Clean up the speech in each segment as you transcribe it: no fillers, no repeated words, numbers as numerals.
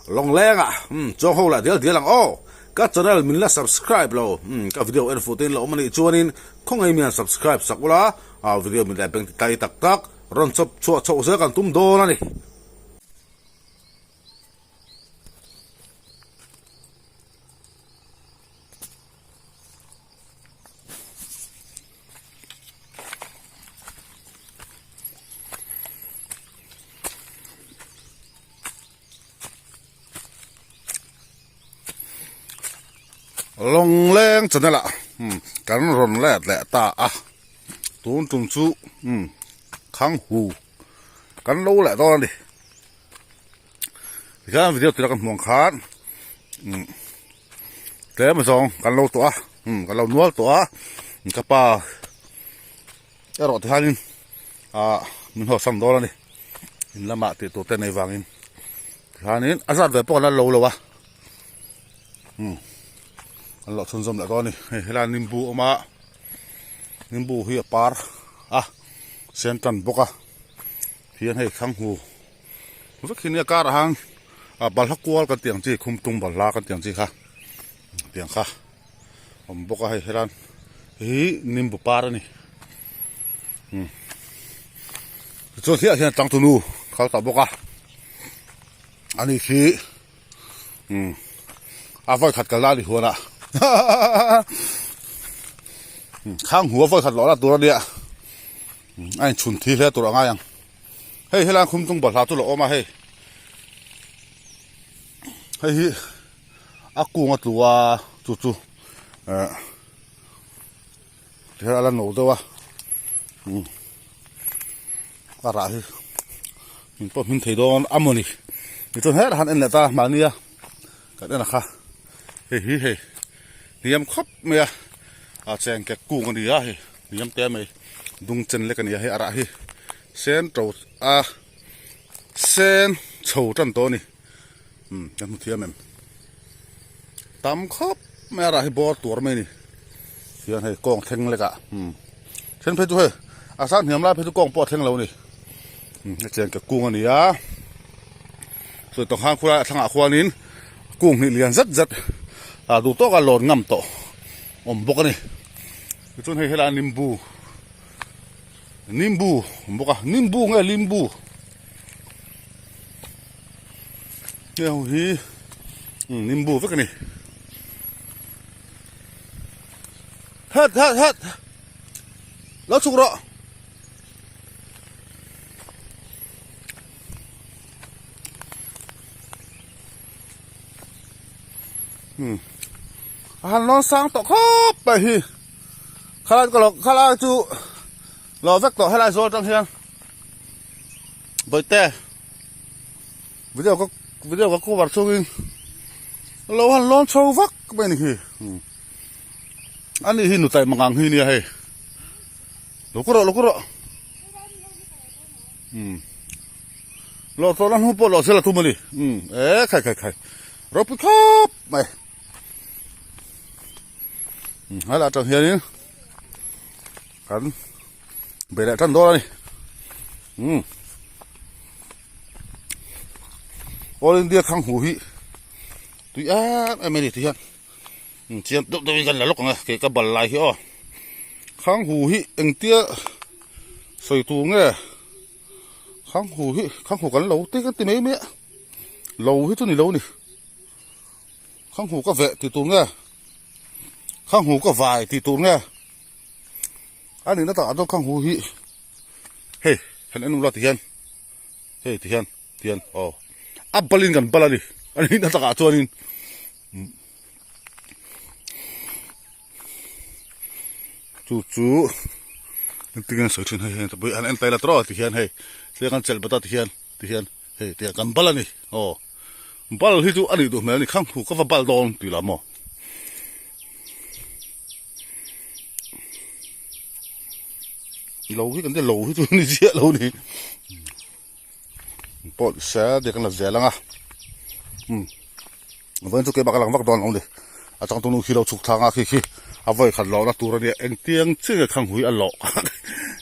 Lawngleng ah umm chuang ho lah dial dial ang aw. Ka channel min la subscribe lo umm ka video en fuh te in la awm a nih chuanin khawngaih mian subscribe sak ula ah video min leh beng ti tai tak tak rawn chawp chhuah chhoh zel kan tum dawn a ni. Lawngleng channel ah kan rawn let leh ta a tun tum chu khang hu kan lo leh dawn a ni tikhian video tura kan hmuh ang khan tlem zawng kan lo tawh a kan lo nual tawh a ka pa erawh tikhanin ah min haw sam dawn a ni in lamah tih tur te nei vangin tikhanin a zat ve pawh kan la lo lo a kan lo chhunzawm leh dawn a ni hei helai nimbu a awm a nimbu hi a par a sen tan bawk a hian hei thlanghmu vek hi nia karah hian ah balhla kual kan tih ang chi khumtung balhla kan tih ang chi kha tiang kha awm bawk a hei helan hi nimbu par a ni tichuan hliah hian changtunu kal tawh bawk a ani khi a vawi khat kal na a ni huan a khang hmu a vawi khat lawh na tur a nia a inchhun thi hle tur a ngai ang hei helai khumtung balhla chu lo awm a hei hei hi a kung a tlu a chu chu eh tihian a la no deuh a umm a rah hi min pawh hmin thei dawn a mawni tichuan herah han en leh ta mahnia kan en a kha hei hi hei hniam khawp mai a a cheng kek kung a ni a hei hniam te mai dung chen lek a ni a hei a rah hi sen to a sen chho tan tawh a ni. Umm kan hmu thiam em tam khawp mai a rah hi bawr tuar mai a ni hian hei kawng thleng lek ah umm then phei chu hei a sang hniam lai phei chu kawng pawh a thleng lo a ni umm hetiang ke kung a ni a sawi tawng khan khulai a thlangah khuanin kung hnih lian zet zet ah duh tawka lawn ngam tawh awm bawk a ni tichuan hei helai nimbu nimbu awm bawk a nimbu nge limbu. Hei ho hi nimbu vek a ni het het het lo chhuk rawh a han lawn sang tawh khawp mai hi khalai ka lo khalai chu lo vek tawh helai zawl atang hian. Bawihte video ka video ka cover chungin lo han lawn chho vak mai ni hi ani hi nutai mangang hi nia hei lo ku rawh lo ku rawh um lo tawh na hnu pawh lo zel a tum a ni um e khai khai khai ropui khawp mai helai atang hianin kan Be leh tan dawn a ni. Umm. All India khang hmu hi tui em em a ni ti hian chiang deuh deuhin kan la lawk ang e kei ka bal lai hi aw. Khang hu hi engtia sawi tur nge khang hu hi khang hu kan lo te kan ti mai mai a lo hi chu ni lo a ni. Khang hu ka veh tih tur nge khang hu ka vai tih tur nge. A nihna takah chuan khang hu hi hei han en ula tihian hei tihian tihian aw a balin kan bal a ni a nihna takah chuanin chu chu engtin nge sawi thin hei hei han en taila tawh tihian hei thil kan chelh bat a tihian tihian hei tiang kan bal a ni aw bal hi chu a nih duh hmel a ni khang hu ka va bal dawn tih lah maw. Lo hi kan ti lo hi chu ni chiah lo ni pawh se te kan la zel anga um vawiin chu keimah ka lang vak dawn lo ni a changtu nu khi lo chhuk thlang a khi khi a vawi khat lawh na tur a nia engtiang chiah nge khang hui a lawh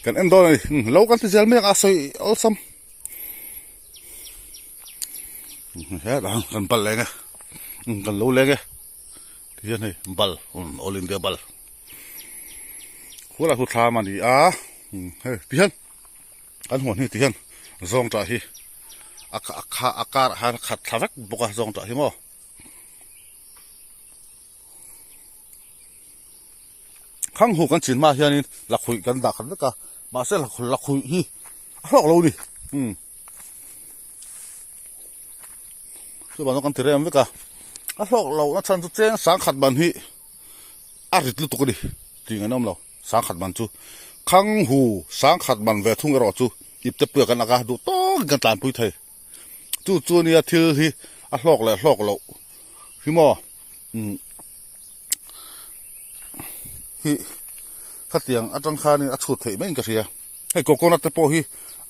kan en dawn a ni lo kan ti zel mek a sawi awlsam. Hetah hian kan bal leng e kan lo leng e ti hian hei bal all india bal khualai khu thlam a ni a hei ti hian kan huan hi ti hian zawngtah hi a a karah hian a khat thla vek bawk a zawngtah hi maw. Khang hu kan chin hma hianin lakhuih kan dah khat vek a mahse lakhuih hi a hlawk lo a ni umm chuvang chuan kan ti rem vek a a hlawk loh na chhan chu cheng sangkhat ban hi a rit lutuk a ni tih ngaih nawm lo sangkhat ban chu khang hu sangkhat ban ve thung erawh chu ipte puia kan ak a duh tawkin kan tlanpui thei chu chu nia thil hi a hlawk leh hlawk loh hi maw. Umm hi khatiang atang khanin a chhut theih maiin ka hria hei coconut te pawh hi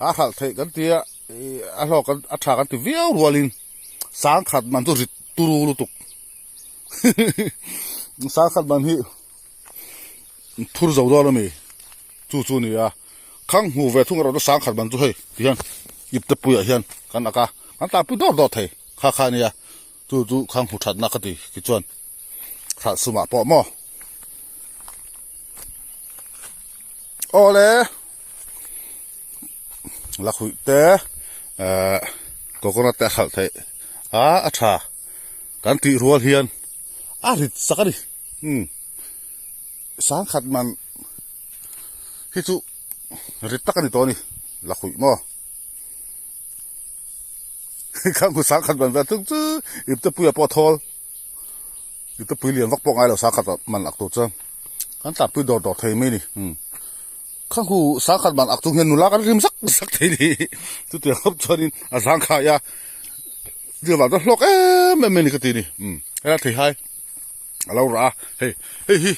a hralh theih kan tia ih a hlawk a tha kan ti viau rualin sangkhat man chu rit turu lutuk sangkhat man hi phur zo dawn a mi chu chu a ni a khang hmuh ve thung erawh chu sangkhat man chu hei tihian ipte puiah hian kan ak a kan tanpui dawt dawt thei kha kha a nia. Chu chu khang hmu thatna ka ti tichuan hralh sumah pawh maw. Awle lakhuih te eh coconut te a hralh theih a a tha kan tih rual hian a rit sak a ni umm sangkhat man hi chu rit tak a ni tawh a ni lakhuih maw. Khang hu sangkhat man vel tung chu iptepuia pawh a thawl iptepui lian vak pawh ngai lo sangkhat man ak tur chuan kan tlanpui dawr dawr thei mai a ni umm khang hu sangkhat man ak chung hian nula kan rim zak zak thei a ni chutiang khawp chuanin a zangkhai a thil vang chuan hlawk em em mai a ni ka ti a ni umm helai theihai a lo rah a hei hei hi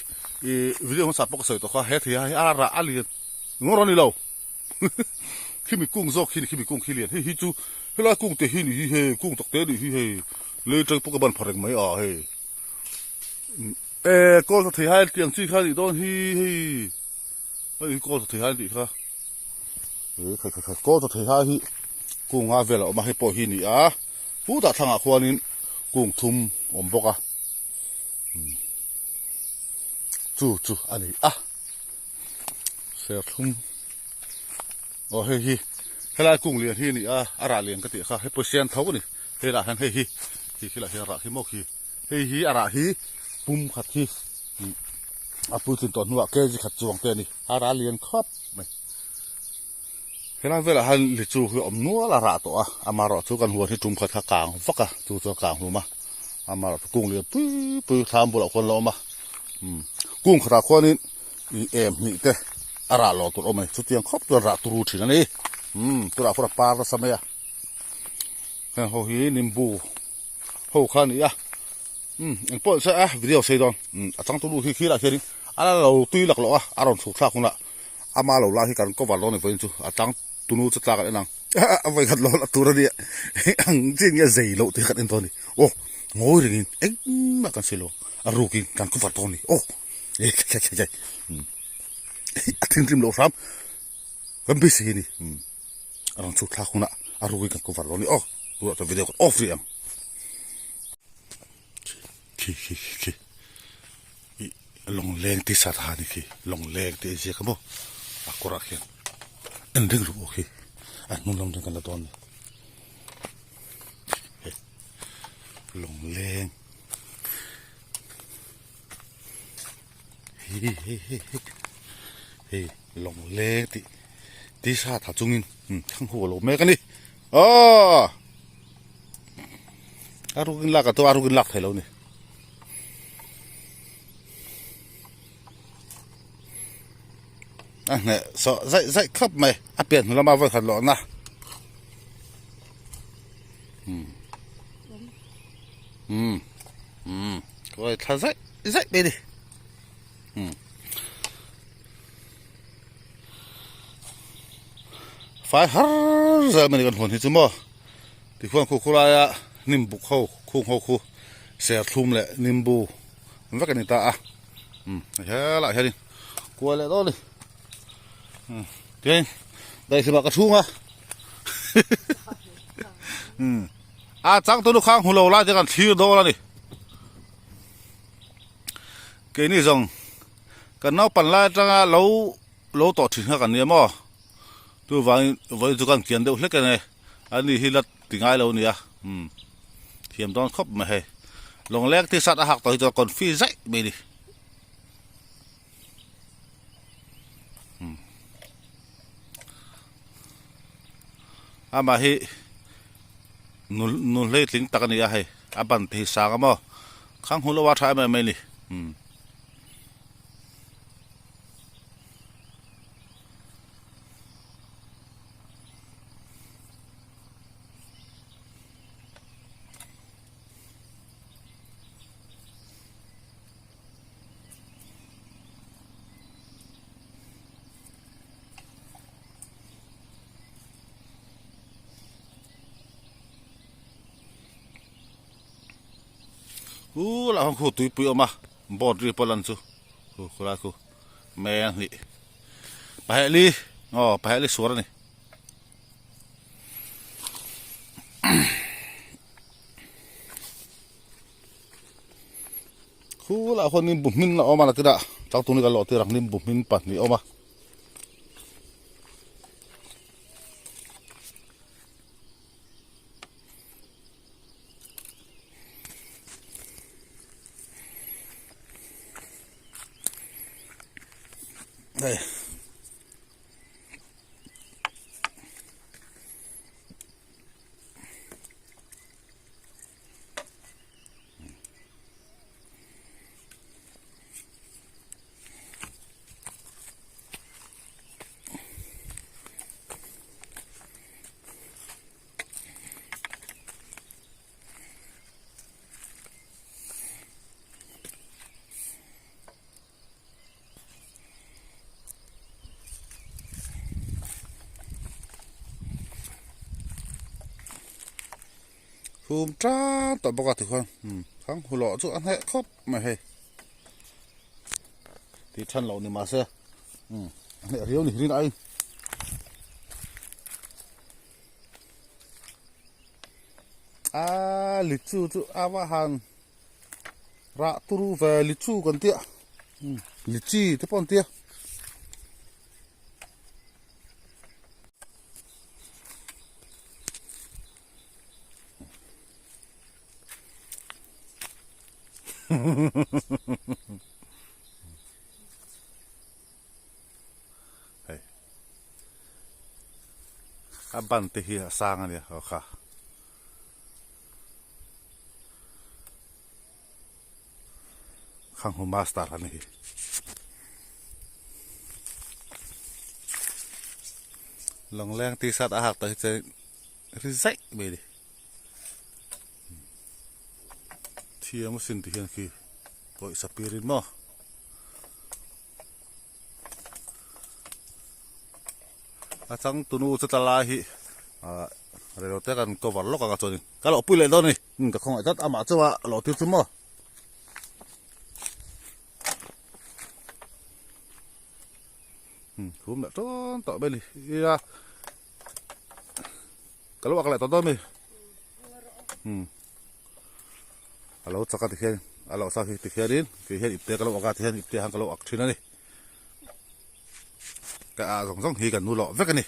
ih video hmasa pawh ka sawi tawh kha he theihai hi a rah a lian ngawr a ni lo. Khimi kung zawk khi ni khimi kung khi lian hei hi chu helai kung te hi ni hi hei kung tak te ni hi hei lei tang pawh ka ban pha reng mai a hei e kawl tha thei hai tiang chi kha nih dawn hi hei hei hi kawl tha thei hai tih kha e khai khai khai kawl tha thei hai hi kung nga vel a awm a hei pawh hi ni a putah thlangah khuanin kung thum awm bawk a chu chu a ni a. Serthlum aw hei hi helai kung lian hi a ni a a rah lian ka tih kha hei pawisian tho a ni hei lah hian hei hi khi khi lah hian rah khi maw khi hei hi a rah hi pum khat hi a puitlin tawh hnuah kg khat chuang te a ni a rah lian khawp mai. Helai velah hian lichu hi a awm nual a rah tawh a, amaherawh chu kan huan hi tum khat kha kang vak a, chu chuan kang hlum a, amaherawh chu kung lian pui pui thlam bulah khuan la awm a, umm kung khatah khuanin ih em hnih te a rah lawh tur a awm a ni, chutiang khawp chuan rah turu thin a ni, umm tunah khuan a par nasa mai a, heng ho hi nimbu ho kha a ni a, umm engpawh se a video sei dawn, umm a changtu nu hi khi lah hianin a la lo tui laklawh a, a rawn chhuk thlak hunah. Ama lo lai hi kan cover dawn a ni vawiin chu a tang tunu chu tlak an en ang a vawikhat lo la tur a nia ang chiah nge zei loh te kan en dawn a ni aw ngawi rengin engmah kan sawi lo a rukin kan cover dawn a ni aw a thinrim loh hram kan beisei a ni a rawn chhuk thlak hunah a rukin kan cover dawn a ni aw tunah chuan video kan off rih ang khi khi khi. Ih lawngleng tih sat ha ni khi lawngleng tih a inziak a maw a kawrah khian en reng ru aw khi a hnung lam chuan kan la dawn a ni hei lawngleng hi hei hei hei hei lawngleng tih tih sat ha chungin thlang hu a lo mek a ni aw a rukin lak a chu a rukin lak thei lo a ni. A hneh sawh zaih zaih khawp mai a pian hnu lama vawikhat lawhna umm umm umm kawi thla zaih zaih mai a ni umm fai har zel mai a ni kan huan hi chu maw. Tikhuan khu khulaia hnim buk ho khung ho khu serthlum leh nimbu vek a ni ta a umm helaiah hianin kuai leh dawn a ni umm tihian daihlim ah ka chhung a umm. A changtunu khang hmu lo lai te kan thlir dawn a ni. Keini zawng kan naupan lai atanga lo lo tawh thin kha kan nia maw? Chuvangin vawiin chu kan kian deuh hlek eng e, ani hi la ti ngai lo nia, umm thiam dawn khawp mai hei. Lawngleng t-shirt a hak tawh hi chuan confi zaih mai a ni. Umm amah hi nu nu hleitling tak a ni a hei, a ban te hi sang a maw, khang hmu lo a tha em em mai a ni, umm. Khu lah khu tuipui a awm a boat ri pawh lan chu khu khulai khu meng hnih pahehli aw pahehli suar a ni. Khu lah khuan nimbu hmin a awm a nakinah changtuni kan lawh tir ang nimbu hmin pahnih a awm a. Hei. Hum tan tawh bawk a tikhuan khang hulawh chu a hneh khawp mai hei tih than loh ni mahse a hneh riau ni rin ai. A lichu chu a va han rah turu ve lichu kan tia lichi te pawh an tia. Hei a ban te hi a sang a nia aw kha. Khanghu master a ni hi. Lawngleng t-shirt a hak tawh hi chuan ri zaih mai a ni. Thiam asin ti hian khi pawisa pirin maw. A changtunu chu tla lai hi ah rei te kan cover lawk ang a chuanin ka lo pui leh dawn a ni umm ka khawngaih tlat amah chu a lo tir chu maw. Umm thum leh tawn tawh mai a ni nia ka lo ak leh tawh dawn a mi umm a lo chak a tikhian a lo chak hi tikhianin kei hian ipte ka lo ak a tikhian ipte ah hian ka lo ak thin a ni. Ka ah zawng zawng hi kan nu lawh vek a ni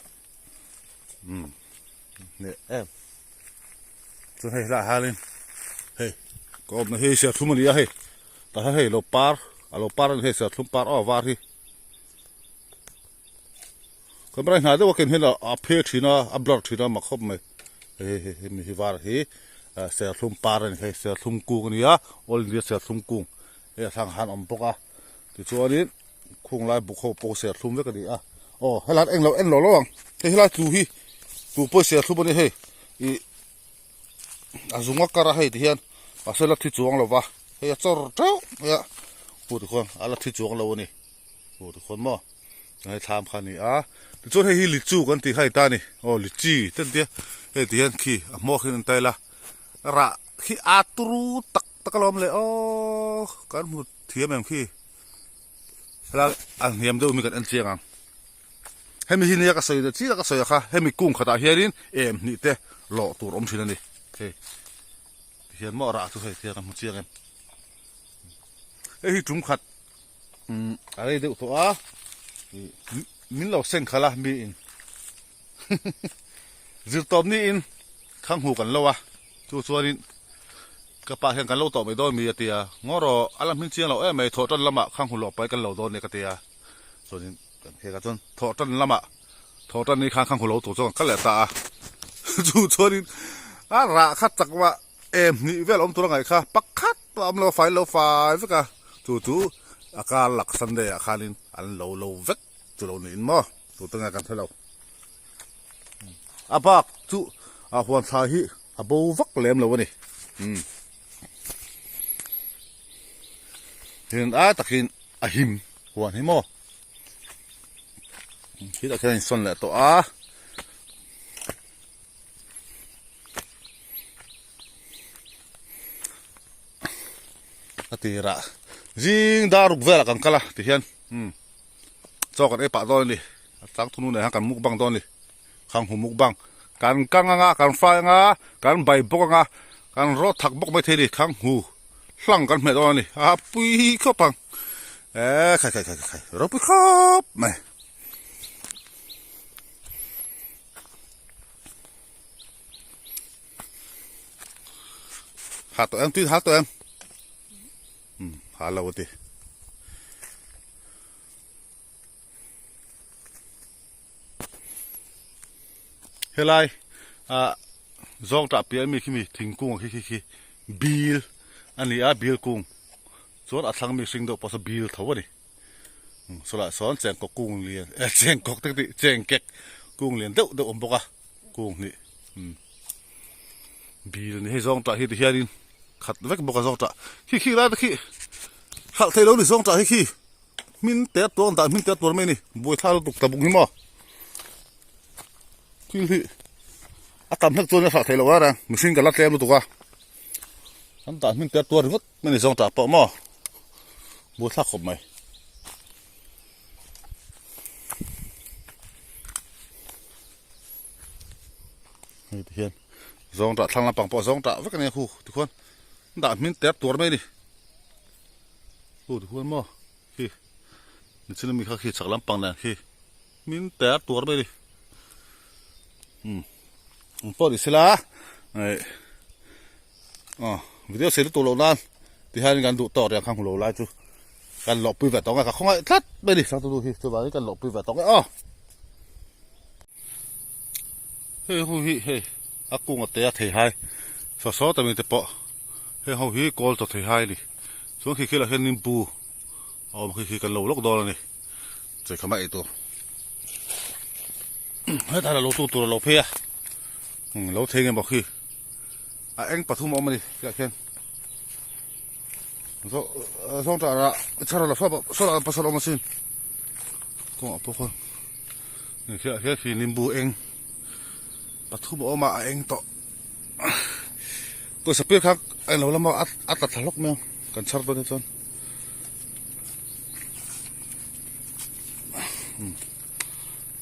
umm leh em chuan hei helaiah hianin hei ka awmna hi serthlum a ni a hei tah hian hei lo par a lo par a ni hei serthlum par aw var hi camera hnai deuh a ken hian a phe thin a a blur thin a mak khawp mai hei hei hemi hi var hi serthlum par a ni hei serthlum kung a ni a all india serthlum kung hei a hrang han awm bawk a. Tichuanin khung lai buk ho pawh serthlum vek a ni a, aw helai eng lo en lo lo ang, hei helai tlu hi tlu pawh serthlum a ni hei ih a zung a kar a hei ti hian mahse la thi chuang lo va, hei a chawr teuh mai a hmuh te khuan a la thi chuang lo a ni hmuh te khuan maw hei thlam kha a ni a, tichuan hei hi lichu kan tih kha a ni ta a ni aw lichi te an tia hei ti hian khi a hmuak hian an tail a rah khi a turu tak tak alawm le aw kan hmu. Thiam em khi helai a hniam deuh mi kan en chiang ang hemi hi nia ka sawi leh chiah ka sawi a kha hemi kung khatah hianin em hnih te lawh tur awm thin a ni hei Tihian maw rah chu hei tiang kan hmu chiang em. Hei hi tum khat umm a rei deuh tawh a min lo seng khalh a mi in zirtawp ni in khang hmu kan lo a chu chuan in ka pa hian kan lo tawh mai dawn mi a ti a ngaw rawh a la hming chiang loh em mai thawh tan lamah khang hmu lawh pai kan lo dawn nia ka ti a chuan in kan khek a chuan thawh tan lamah thawh tan ni khan khang hmu lo tur chuan kan kal leh ta a chu chuan in a rah kha chak mah Em hnih vel awm tur a ngaih kha pakhat pawh a awm lo a fai lo fai vek a, chu chu a kar lak Sunday ah khanin an lo lo vek chu lo niin maw tu te nge kan hre lo. A bak chu a huan thla hi a bo vak lem lo a ni. Umm Hian ai takin a him huan hi maw khitah khian a insawn leh tawh a. A tirah zing dar ruk velah kan kal a tihian umm chaw kan ei pah dawn a ni a chang thunu nen hian kan mukbang dawn a ni khang hu mukbang kan kang anga kan fry anga kan bai bawk anga kan rawt thak bawk maithei a ni khang hu hlang kan hmeh dawn a ni a pui khawp ang eh khai khai khai khai ropui khawp mai. Ha tawh em tui ha tawh em um ha lo ati helai a zawng tah piah ami khi mi thingkung khi khi khi bil ani a bil kung chuan a thlang mi hring deuh pawh saw bil tho ani. Sawlah sawn chengkawk kung lian eh chengkawk te ka tih chengkek kung lian deuh deuh a awm bawk a kung hnih umm bil a ni hei zawng tah hi ti hianin khat vek bawk a zawng tah khi khi lai te khi hralh theih lo ni zawng tah hi khi hmin te a tuang dah hmin te a tuar mai a ni buaithlak lutuk ta bawk hi maw thil hi a tam hlek chuan a hralh theih loh reng mihring kan la tlem lutuk a an dah hmin te a tuar ringawt. Hmani zawng tah pawh maw bu thlak khawp mai. Hei ti hian zawng tah thlang lampang pawh zawng tah vek a nia khu tikhuan dah hmin ter tuar mai a ni. Khu tikhuan maw khi nichin ami kha khi chhak lampang nen khi hmin ter tuar mai a ni. Umm ang pawh ni sela eh aw video sei lutuk loh nan tihian kan duh tawk riang kha hmu lo lai chu kan lawh pui ve tawh nge ka khawngaih tlat mai a ni sangtu hi chuvangin kan lawh pui ve tawh nge aw hei ho hi hei a kung a te a thei hai saw saw ta mi te pawh heng ho hi kawl chaw thei hai a ni chuan khi khilah hian nimbu a awm khi khi kan lo lawk dawn a ni chawikha mai eitur. Hetah hian a lo tu tur a lo phei a lo thei nge maw khi a eng pathum a awm a ni tihah khian zawng tah rah chhar a la fap a sawlah pasal a awm asin kawngah pawh khawn khiah khian khi nimbu eng pathum a awm a a eng tawh pawisa pek kha a englo lama a tla thla hlawk mai a kan chhar dawn hi chuan.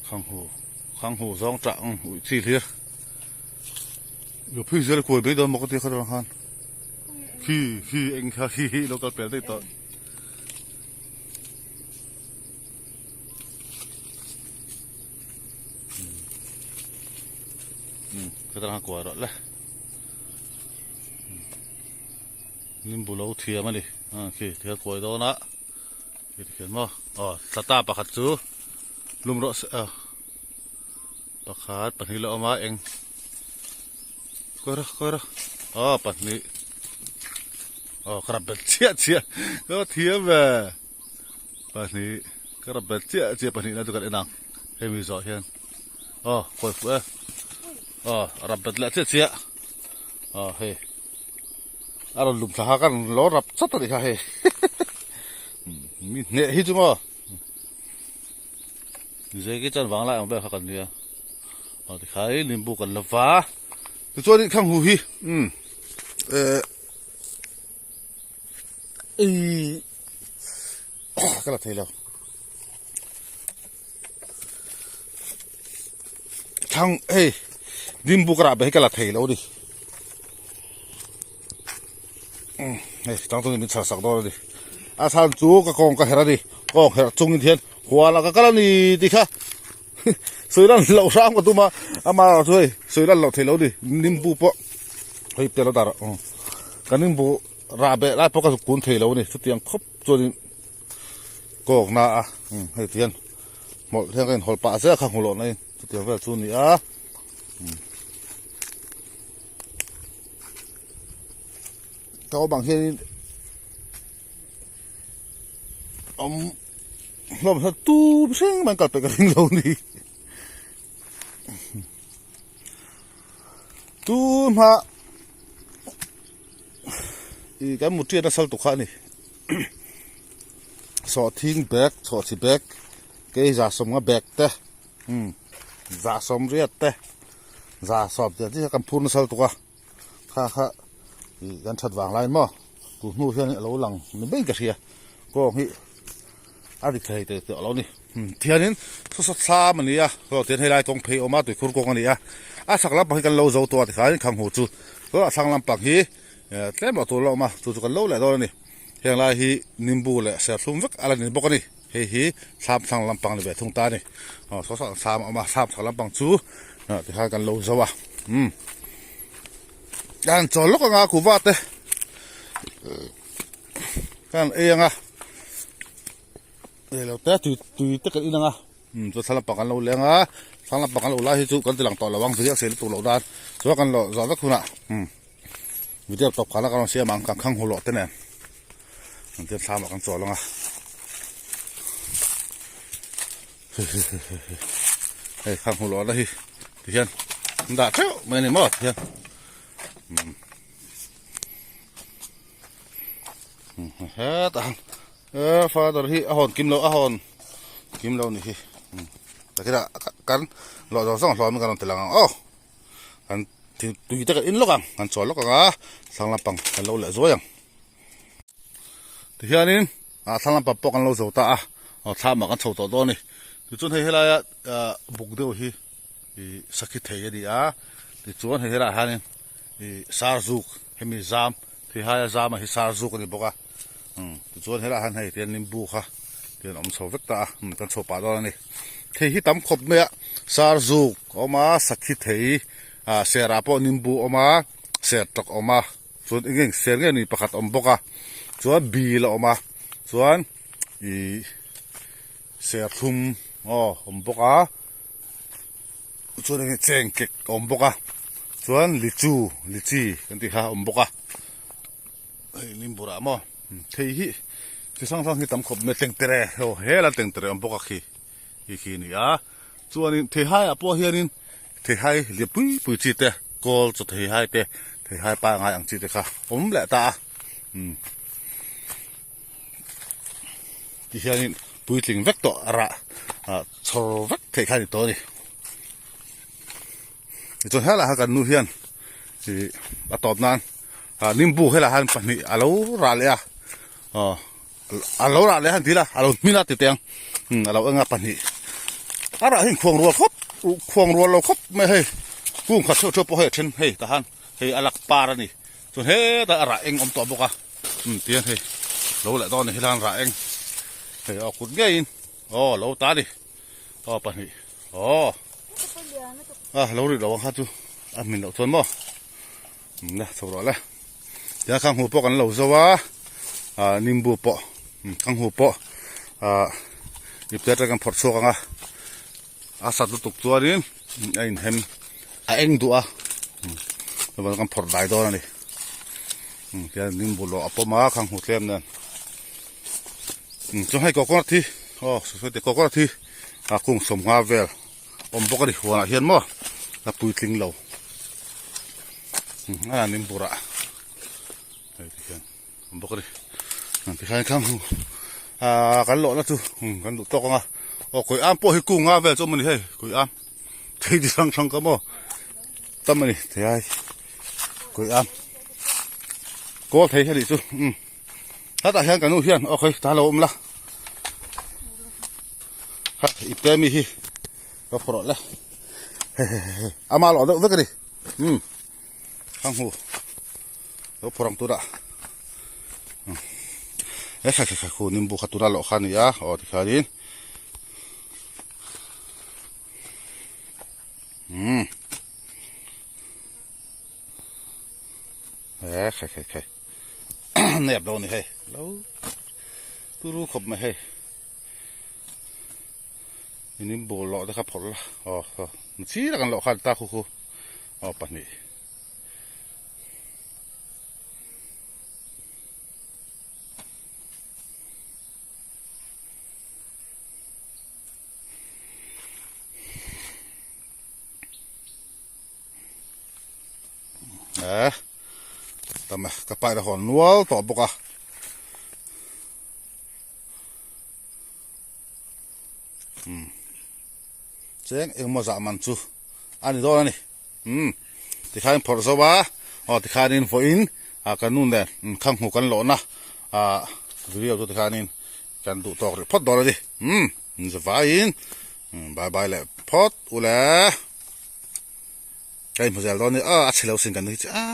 Khanghu khanghu zawng tah ang uih chi hlir lo phei zel kuai mai dawn maw ka tia kha dawn khan khi khi eng kha khi hi lo kal pel daih tawh um ka dang kuai rawh le nimbu lo thiam a ni a khi thil kuai dawn a. Hei tikhian maw aw thlata pakhat chu lum rawh se aw pakhat pahnih la awm a eng kawi rawh kawi rawh aw pahnih aw ka rap bet chiah chiah ka thiam ve pahnih ka rap bet chiah chiah pahnih na chu kan en ang hemi zawh hian aw kawi fuh e aw rap bet leh chiah chiah aw hei. A rawn lum thla kha ka rawn lo rap chat a nih kha hei mi hneh hi chu maw zeki chuan vanglai ang vel kha kan nia aw tikhai nimbu kan la va tichuan in khang hu hi um eh ei ka la thei lo Thang hei nimbu ka rah be hi ka la thei lo a ni. Hei changtun in min chhar sak dawn a ni. A chhan chu ka kawng ka herh a ni. Kawng herh chungin hian huala ka kal a ni tih kha sawi lan loh hrang ka tum a, amaherawhchu hei sawi lan loh theih loh a ni. Nimbu pawh hei tel a dar aw ka nimbu rah beh lai pawh ka zuk kun thei lo a ni. Chutiang khawp chuanin kawng na a hei ti hian hmawlh hian ka inhawlh pah zel kha hmu loh na in chutiang vel chu a ni a. Ka awm ang hianin awm hlawm hian tu mihring mah an kal peih ka ring lo a ni. Tu hma ih kan mut ṭiat nasa lutuk kha a ni. Sawhthing bag chhawhchhi bag keiza sawmnga bag te. Umm za sawmriat te za sawm te chi kha kan phur nasa lutuk a kha kha ih kan that vang lai maw tun hnu hian a lo lang ni mai ka hria kawng hi a ri thei teh tawh lo a ni tihianin saw saw thlam a ni a saw tihian helai kawng phei a awm a tuikhur kawng a ni a a chhak lampang hi kan lo zo tawh a tikhain khanghu chu tunah thlang lampang hi tlem loh tur a la awm a chu chu kan lo leh dawn a ni heng lai hi nimbu leh serthlum vek a la ni bawk a ni. Hei hi thlam thlang lampang ni ve thung ta a ni. Aw saw saw thlam a awm a, thlam thlang lampang chu tikhan kan lo zo a. Umm kan chawl lawk anga kuhva te kan ei anga ei lo te tui tui te kan in anga umm chuan thlang lampang kan lo leng a, thlang lampang kan lo lai hi chu kan ti lang tawh lo ang video sei lutuk loh nan chuan kan lo zawh vek hunah umm video tawp khan a kan rawn siam ang kan khang hu loh te nen. An tia thlamah kan chawl ang a. Hei khang hmu lawh na hi tihian an dah theuh mai a ni maw tihian. Hetah e father hi a hawn kim lo a hawn kim lo ni hi. Takina kan lawh zawng zawng hlawm in kan rawn ti lang ang aw. Kan tui te kan in lawk ang kan chawl lawk ang a thlang lampang kan lo leh zuai ang. Tihianin ah thlang lampang pawh kan lo zo ta a, aw thlamah kan chho tawh dawn a ni. Tichuan hei helaia ah buk deuh hi ih sakhi thei a ni a, tichuan hei helaiah hianin ih sarzuk hemi zam theihaia zama hi sarzuk a ni bawk a, umm tichuan helaiah hian hei tian nimbu kha tian a awm chho vek ta a, umm kan chho pah dawn a ni. Thei hi tam khawp mai a, sarzuk a awm a, sakhi thei ah serah pawh nimbu a awm a, sertawk a awm a. Chuan eng eng ser nge ni pakhat a awm bawk a chuan bil a awm a chuan ih serthlum aw a awm bawk a chuan eng nge chengkek a awm bawk a chuan lichu lichi kan tih kha a awm bawk a hei limburah maw thei hi chi hrang hrang hi tam khawp mai tengtere aw hela tengtere a awm bawk a khi khi khi a ni a chuanin theihai ah pawh hianin. Theihai lian pui pui chi te kawl chaw theihai te theihai pangai ang chi te kha awm leh ta a umm ti hianin puitling vek tawh a rah ah chhawr vek theih kha a ni tawh a ni tichuan helaiah hian kan nu hian ih a tawp nan ah nimbu helaiah hian pahnih a lo rah leh a aw. A lo rah leh han ti la, a lo hmin a ti teng, a lo eng a pahnih. A rah hi khuang rual khawp, khuang rual lo khawp mai hei, kung khat theuh theuh pawh hei a then hei tah han hei a lak par a ni. Chuan hetah a rah eng awm tawh bawk a, umm tihian hei lo leh dawn a ni helaiah rah eng hei aw kut ngeiin aw lo ta a ni aw pahnih aw a lo rih lo ang kha chu a hmin loh chuan maw. Le chho rawh le tiang khang hu pawh kan lo zo a ah nimbu pawh khang hu pawh ah ipte atang kan phawrh chhuak ang a a sat lutuk chuanin a inhem a eng duh a chuan kan phawrh dai dawn a ni tiang nimbu lawh a pawm a khang hu tlem nen chuan hei coconut hi aw coconut hi a kung sawmnga vel. Awm bawk a ni huanah hian maw la puitling lo a an in burah hei ti hian awm bawk a ni an ti khan khang ah kan lawhna chu kan duh tawk ang a aw kawi am pawh hi kung nga vel chu awm a ni hei kawi am thei chi hrang hrang ka maw tam a ni thei ai kawi am kawl thei hi a nih chu um hetah hian ka nu hian aw khawi ta lo awm la. Ha ipte mi hi ka phawrh rawh le hehehe ama lawh deuh vek a ni umm ka hmu lo phawrh ang turah. He kha kha khu nimbu kha tuna loh kha a ni a aw tikhianin umm he kha kha kha nep lo a ni hei lo turu khawp mai hei nimbu lawh te kha phawrh la aw aw chil a kan lawh khan ta khu khu aw pahnih. Eh, tam ka pai la hawn nual tawh bawk a. Hmm. Cheng engmaw zah man chu a ni dawn a ni. Umm tikhain phawrh zo a aw tikhanin vawiin ah kan nu nen khang hmu kan lawhna ah video chu tikhanin kan duh tawk rih phawt dawn a ni umm zavaiin bye bye leh phawt u le ka inhmu zel dawn a ni a a chhe lo sin kan nui chiah a.